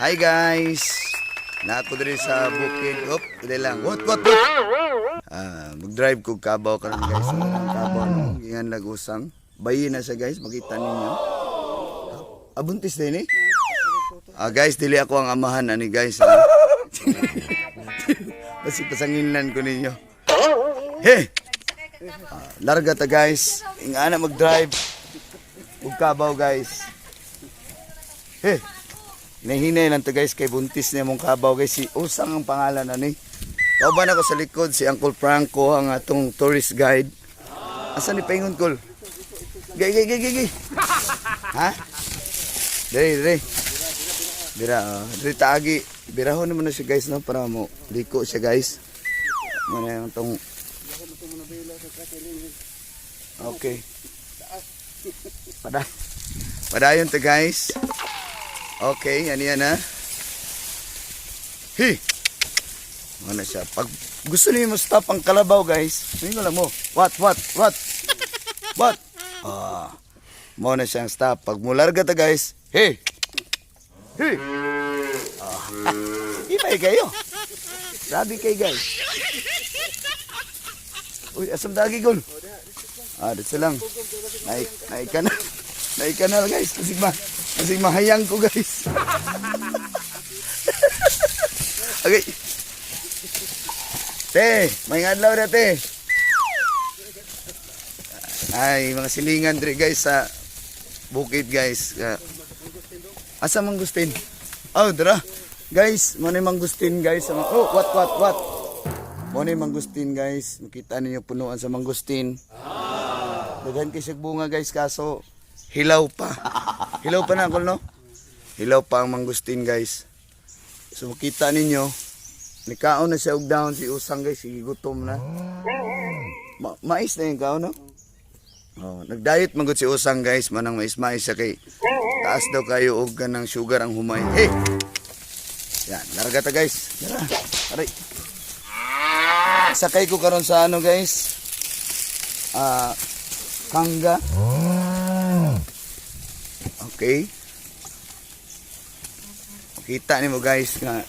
Hi guys. Naa ko diri sa bukid. Op, dili lang. What, what, what? Ah, mag-drive ko kabaw karon, guys. Ang kabaw no, giingan lag Usang. Bayi na siya, guys, makita ninyo. Ah, buntis din eh. Ah, guys, dili ako ang amahan ani, guys. Ha? Basi pasanginlan ko ninyo. Hey! Ah, larga ta, guys. Ingana mag-drive. Ug kabaw, guys. Hey! Nahinay lang to, guys, kay buntis niya mong kabaw, guys. Si Usang ang pangalan ani. Kauban ako sa likod si Uncle Franco, ang atong tourist guide. Asa ni paingon kol? Gay gay gay gay gay. Ha? Dere dere. Bira, oh. Dere taagi. Birahon naman na siya, guys, no, para mo liko siya, guys. Muna yung tong. Okay. Padayon to, guys. Okay, ano yan ha? Hi! Ano siya? Pag gusto niyo mo stop ang kalabaw, guys, sabihin ko lang mo, "What, what, what? What?" Ah, mo na siyang stop. Pag mularga ta, guys, hey! Hey! Ah, ibay kayo. Grabe kay, guys. Uy, asam dagi gol. Ah, dito lang. Naik, naik ka na. Naik ka na, guys. Kasi mahayang ko, guys. Okay. Te, may adlaw na, te. Ay, mga silingan dre, guys, sa bukid, guys. Asa mangustin? Oh, dara. Guys, mo ni mangustin, guys. Oh, what, what, what? Mo ni mangustin, guys. Makita ninyo punuan sa mangustin. Daghan kay siyag bunga, guys, kaso hilaw pa. Hilaw pa na ako, no? Hilaw pa ang mangustin, guys. So makita ninyo, nikaon na siya og dahon si Usang, guys, sige gutom na. Mais na yung kaon, no? Oh, nag-diet man gud si Usang, guys, manang mais-mais siya kay taas daw kayo og kanang sugar ang humay. Hey! Yan, larga ta, guys. Tara. Aray. Sakay ko karon sa ano, guys. Ah, kangga. Okay. Kita nimo, guys, nga